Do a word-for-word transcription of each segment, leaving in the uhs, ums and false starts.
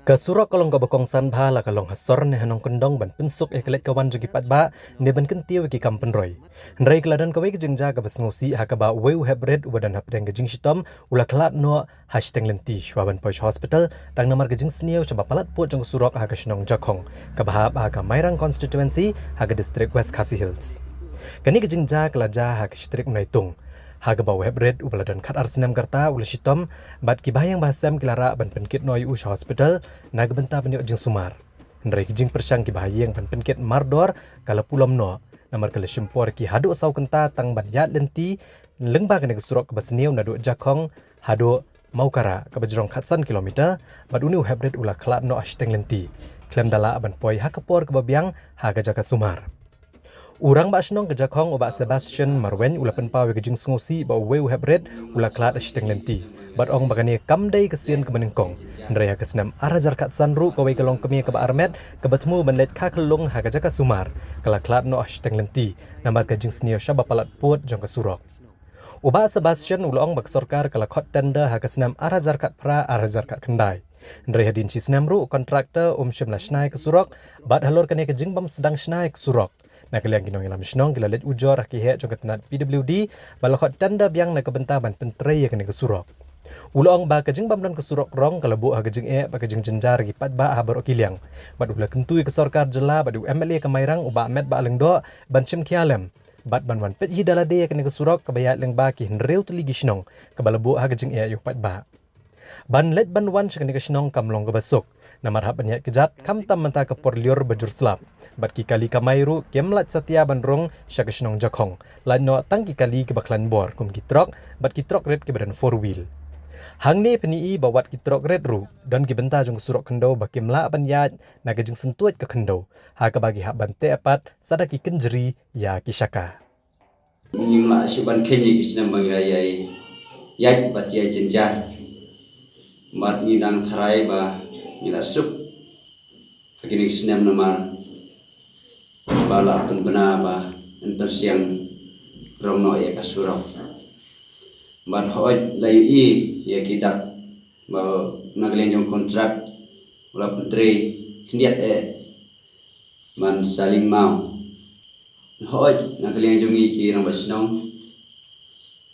Ka surok ka long kaba kongsan bha la ka long ha sor ne ha nongkyndong ban pynsuk ïa ka leit ka wan jong ki paidbah ne ban kyntiew ïa ki kam pynroi. Hynrei ka la don kawei ka jingjia kaba sngewsih ha kaba uwei u heprit uba don hapdeng ka jingshitom u la khlad noh ha shiteng lynti shuwa ban poi sha hospital tang namar ka jingsniew shaba palat pud jong ka surok ha ka shnong Jakhong kaba hap ha ka Mairang constituency ha ka district West Khasi Hills. Kane ka jingjia ka la jia ha ka shi tarik Naitung ha kaba u heprit uba la don khatar snem ka rta u la shitom bad ki bahaïing bahasem ki la rah ban pynkit noh ïa u sha hospital na ka bynta ban ïoh jingsumar. Hynrei ka jingpyrshang ki bahaïing ban pynkit mardor ka la pulom noh namar ka la shim por ïa ki haduh saw kynta tang ban ïaid lynti lyngba kane ka surok kaba sniew naduh Jakhong haduh Mawkara kaba jrong khatsan kilometer bad une u heprit u la khlad noh ha shiteng lynti khlem da lah ban poi ha ka por kaba biang ha ka jaka sumar. U Rangbah Shnong ka Jakhong u Bah Sebastian Marwein u la pynpaw ïa ka jingsngewsih ba uwei u heprit u la khlad ha shiteng lynti bad ong ba kane kam dei ka sien kaba nyngkong, hynrei ha ka snem ar hajar khatsan ruh kawei ka longkmie kaba armet kaba thmu ban leit kha khyllung ha ka jaka sumar ka la khlad noh ha shiteng lynti namar ka jingsniew shaba palat pud jong ka surok. U Bah Sebastian u la ong ba ka sorkar ka la khot tender ha ka snem ar hajar khatphra ar hajar khatkhyndai. Hynrei hadien shi snem ruh u kontraktor um shym la shna ïa ka surok bad halor kane ka jingbym sdang shna ïa ka surok, na ka liang ki nongïalam shnong ki la leit ujor ha ki heh jong ka tnat P W D ba la khot tender biang na ka bynta ban pyntrei ïa kane ka surok. U la ong ba ka jingbym don ka surok rong ka la buh ha ka jingeh bad ka jingjynjar ïa ki paidbah ha baroh ki liang bad u la kyntu ïa ka sorkar jylla bad u M L A ka Mairang u Bah Metbah Lyngdoh ban shim khia lem bad ban wan peit hi da lade ïa kane ka surok kaba ïaid lyngba ki hynriew tylli ki shnong kaba la buh ha ka jingeh ïa u paidbah. Ban leit ban wan sha kane ka shnong kam long kaba suk namar hap ban ïaid kjat khamtam mynta ka por lyiur ba jur slap bad ki kali kamai ruh kim lah satia ban rung sha ka shnong Jakhong, lait noh tang ki kali kiba khlaiñ bor kum ki trok bad ki trok rit kiba don four wheel. Hangne phin ïohi ba wat ki trok rit ruh don ki bynta jong ka surok khyndew ba kim lah ban ïaid na ka jingsyntuid ka khyndew ha kaba ki hap ban teh pat sa da ki kynjri ïa ki shaka. Ngim lah shuh ban kheiñ ïa ki snem ba ngi la ïai ïaid bad ïai jynjar. Bad ngi dang tharai ba ngi la suk ha kine ki snem namar ba la pynbna ba yn pynsiang rong noh ïa ka surok. Bad hooid la ïohi ïa ki dak ba na ka liang jong kontrak u la pyntrei khyndiat eh ban saling maw. Hooid na ka liang jong ngi ki rangbah shnong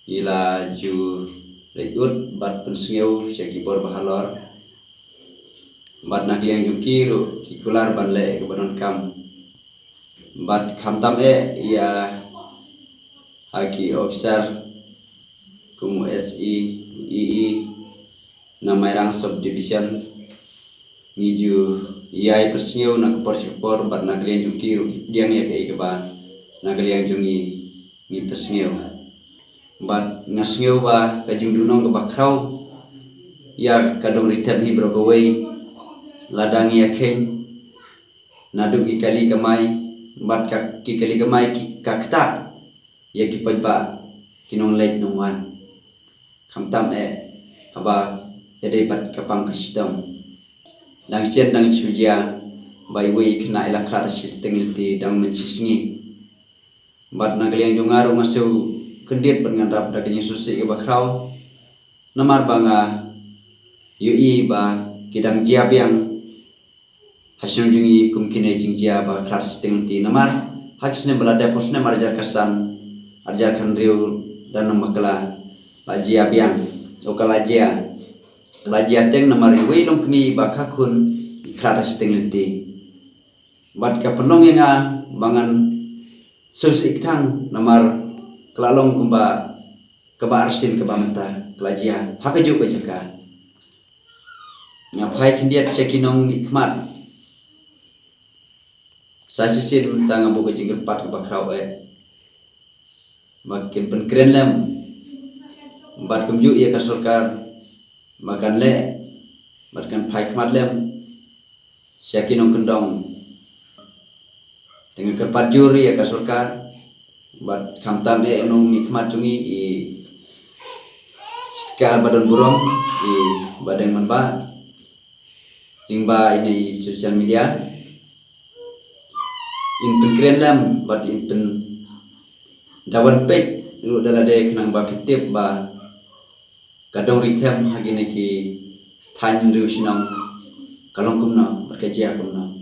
ngi la ju leit ud bad pynsngew sha ki bor ba halor. Bad na ka liang jong ki ruh ki kular ban leh kaba donkam. Bad khamtam eh ïa ha ki officer kum u S E, u E E na Mairang Subdivision. Ngi ju ïai pynsngew na ka por sha ka por bad na ka liang jong ki ruh ki pdiang ïa kaei kaba na ka liang jong ngi ngi pynsngew. Bad nga sngew ba ka jingduhnong kaba khraw ïa ka dong Rithem hi baroh kawei lada ngi ïa kheiñ naduh ki kali kamai bad ka ki kali kamai ki ka ktah ïa ki paidbah ki nongleit nongwan. Khamtam eh haba ïadei bad ka pang ka shitom. Dang shen dang shu jia ba iwei i khynnah i la khlad ha shiteng lynti dang mynshisngi. Bad na ka liang jong nga ruh nga shu kyndit bad ngan rap da ka jingsngewsih kaba khraw. Namar ba nga ïohi ba ki dang jia biang ha shnong jong ngi kum kine jingjia ba khlad shiteng lynti namar ha ki snem ba la dep ha u snem ar hajar khatsan, ar hajar khathynriew da nang ba ka la jia biang. O ka la jia, ka la jia teng namar iwei i longkmie ba kha khun i khlad ha shiteng lynti. Bad ka pynlong ïa nga ba ngan sngewsih kthang namar ka la long kumba kaba arsien kaba mynta ka la jia ha kajuh ka jaka. Nga phai khyndiat sha ki nongmihkhmat. Sa shisien mynta nga buh ka jingkyrpad kaba khraw eh ba kin pynkren lem bad kumjuh ïa ka sorkar ba kan leh bad kan phai khmat lem sha ki nongkyndong. Te nga kyrpad jur ïa ka sorkar bad khamtam eh u nongmihkhmat jong ngi i Speaker ba don burom i Bah Deng Manbah lyngba ine i social media. In pynkren lem bad in pynda wan peit ruh da lade khnang ba phi tip ba ka dong Rithem ha kine ki thaiñ hynriew shnong ka long kumno bad ka jia kumno.